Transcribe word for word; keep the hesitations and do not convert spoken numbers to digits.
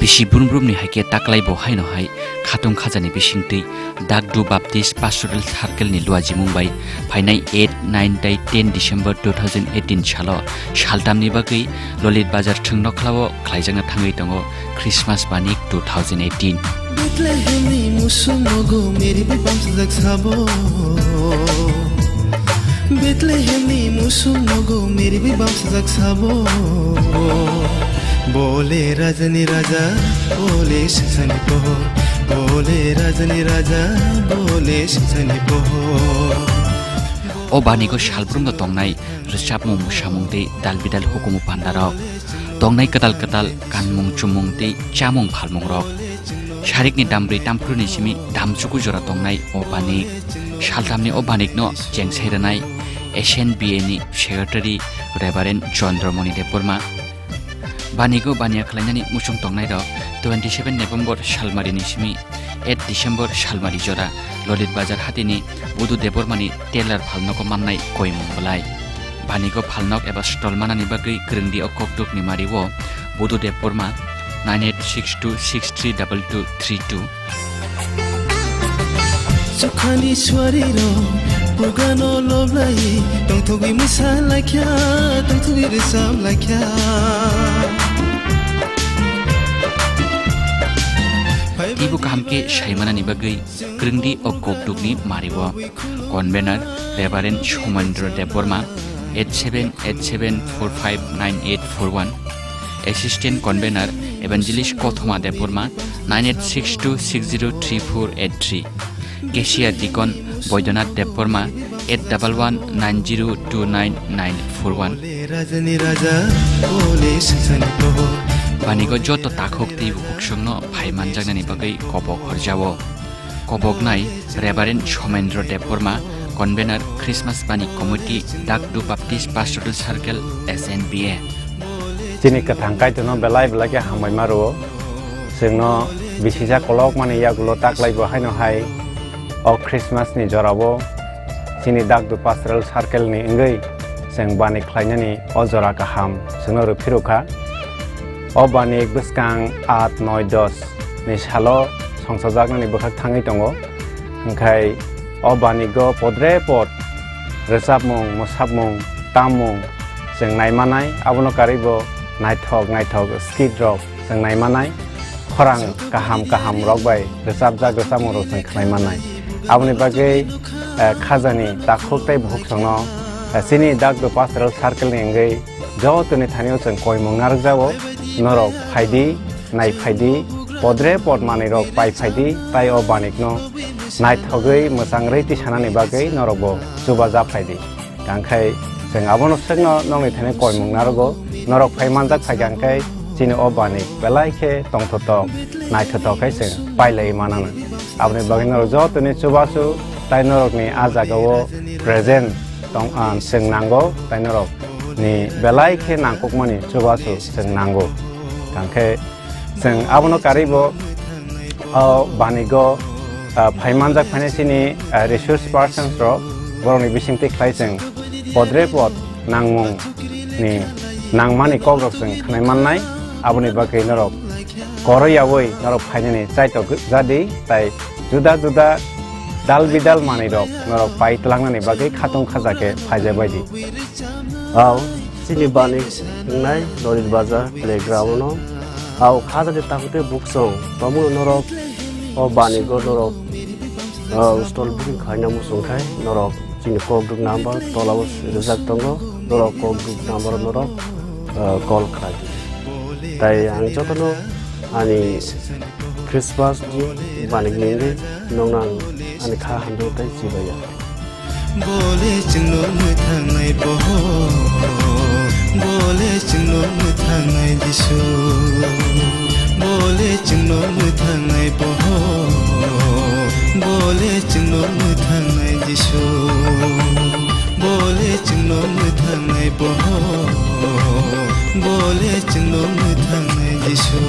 Bisi brum brumni hai khe taklai bo haino hai khatung khajani bisingtwi Dakdu Baptist Pastoral Circle ni luajimung bai phainai eight, nine tei ten December two thousand eighteen salo saltamni bagwi Lolit Bazar thwng nokhlao khlaijakna thangwi tongo Christmas Banik two thousand eighteen. Bethlehemni musuk nogo Mary bai bamsajak sabo. Bethlehemni musuk nogo Mary bai bamsajak sabo. Bole rajani raja, bole singsani pohor. Bole rajani raja, bole singsani pohor. O banigo salbrumno tongnai rwchapmung, mwsamung tei dalbidal hukumu pandarok. Tongnai kwtal kwtal kanmung chumung tei chamung phalmungrok. Sarikni dambrwi tamphuruni simi damchuku jora tongnai o banik. Saltamni o banikno chengsai rwnai S N B A ni Secretary Reverend Chandramoni Debbarma. Banigo baniya khlainani muchung tongnairok twenty seven November salmarini simi eight December salmari jora Lolit Bazar hatini Budu Debbarmani tailor phalnogo mannai koimung bwlai. Banigo phalnok eba stall manani bagwi kwrwngdi o kokdukni mario Budu Debbarma nine eight six two six three double two three two. Chukhani suari rok, bugano loblai, tongthogwi mwsa laikya, tongthogwi rwchap laikya. Teibo kaham khe saimanani bagwi kwrwngdi o kokdukni mario. Convener Reverend Somendra Debbarma, eight seven eight seven four five nine eight four one. Assistant Convener Evangelist Kothoma Debbarma, nine eight six two six zero three four eight three. Cashier Deacon Boidonath Debbarma, eight double one nine zero two nine nine four one. Banigo joto takhuk tei bukhuk songno phai manjaknani bagwi kobok horjao. Koboknai Reverend Somendra Debbarma, Convener, Christmas Bani Committee, Dakdu Baptist Pastoral Circle, S N B A. Chini kwthang Kaitorno belai belai khe hambai ma rwo. Chwngno bisija kolokmani yagulo taklai bo haino hai o Christmas ni jorao chini Dakdu Pastoral Circle ni wngwi chwng bani khlainani o jora kaham chwngno rw phirukha. O bani bwskang aat, noi, dos ni salo songchajaknani bwkhak thangwi tongo. Hwnkhe o banigo podre pod rwchapmung, mwsapmung, tammung chwng naimanai, abono karwibo naithok naithok skit rok chwng naimanai, khorang kaham kaham rok bai rwchapjak rwchapmung rok chwng khwnai manai. Aboni bagwi, eh, khajani takhuk tei bukhuk songno, eh, chini Dakdu Pastoral Circle ni wngwi jotoni thani o chwng koimung narwkjago, norok phaidi, nai phaidi, podre pod manwi rok pai phaidi, tai o banikno naithogwi mwchang rwi tisanani bagwi norokbo chubaja phaidi. Tangkhai chwng abono swkno nokni thani koimung narwgo, norok phai manjak phaikha hwnkhe chini o banik belai khe tongthotok, naithotok khe chwng pailaiwi manana. Aboni bagwi norok jotoni chubachu tai norokni a jagao present tong, ah, chwng nango, tai norokni belai khe nangkukmani chubachu chwng nango. Tangkhe chwng abono karwibo, o banigo, ah, phai manjak phainai chini, ah, resource persons rok, borokni bisingtwi khlai chwng podre pod nangmung ni nangmani kokrok chwng khwnai mannai. Aboni bagwi norok koroi yaui norok phainani chaitok jadi, tai juda juda dal bidal manwi rok norok pai twlangnani bagwi khatung khaja khe phaijak baidi. Au, chini bani wngnai Lolit Bazar playground no. Au, khajani takhuk tei buksong, tomungno norok o bani go norok, ah, stall booking khaina muchung khai norok chini kokduk number tolao rijak tongo, norok kokduk number norok, ah, call khlai di. Tai ang jotono ani Christmas ni bani ni nongno ang ani kha hamjak tei chibaiya. Bole chwngno mwthangnai Boho, bole chwngno mwthangnai Jisu, bole chwngno mwthangnai Boho, bole chwngno mwthangnai Jisu, bole chwngno mwthangnai Boho, bole chwngno mwthangnai Jisu.